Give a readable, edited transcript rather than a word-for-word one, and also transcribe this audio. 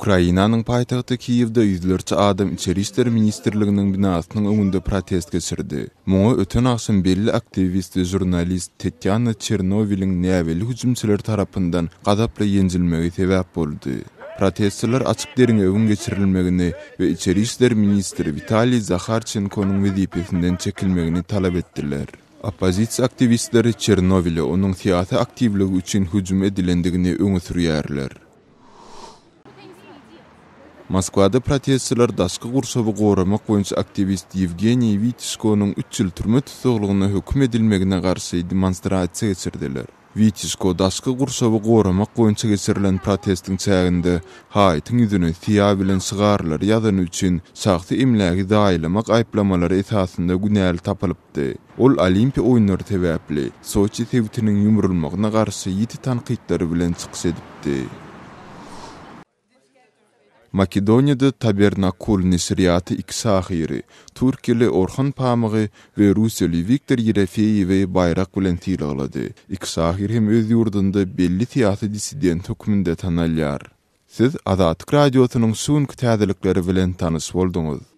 Ukrainanyň paýtagty Kiýewde ýüzlerçe adam Içeri işler ministrliginiň binasynyň öňünde protest geçirdi. Muňa öten agşam belli aktiwist we žurnalist Tetýana Çernowiliň näbelli hüjümçiler tarapyndan gazaply ýenjilmegi sebäp boldy. Protestçiler açyk derňewiň geçirilmegini we içeri işler ministri Witaliý Zaharçenkonyň wezipesinden çekilmegini talap etdiler. Oppozisiýa aktiwistleri Çernowile onuň syýasy aktiwligi üçin hüjüm edilendigini öňe sürýärler. Moskwada protestçiler daşky gurşawy goramak boýunça aktiwist Ýewgeniý Witişkonyň üç ýyl türme tussaglygyna höküm edilmegine garşy demonstrasiýa geçirdiler. Witişko daşky gurşawy goramak boýunça geçirilen protestiň çäginde haýytyň ýüzüne syýa bilen şygarlary ýazany üçin şahsy emlägi zaýalamak aýyplamalary esasynda günäli tapylypdy. Ol Olimpiýa oýunlary sebäpli Soçi sebitiniň ýumrulmagyna garşy ýiti tankytlary bilen çykyş edipdi. Makedoniýada Tabernakul neşirýaty iki şahyry, türkiýeli Orhan Pamygy we russiýaly Wiktor Ýerofeýewi baýrak bilen sylaglady. Iki şahyr hem öz ýurdunda belli syýasy dissident hökmünde tanalýar. Siz Azatlyk Radiosynyň şu günki täzelikleri bilen tanyş bolduňyz.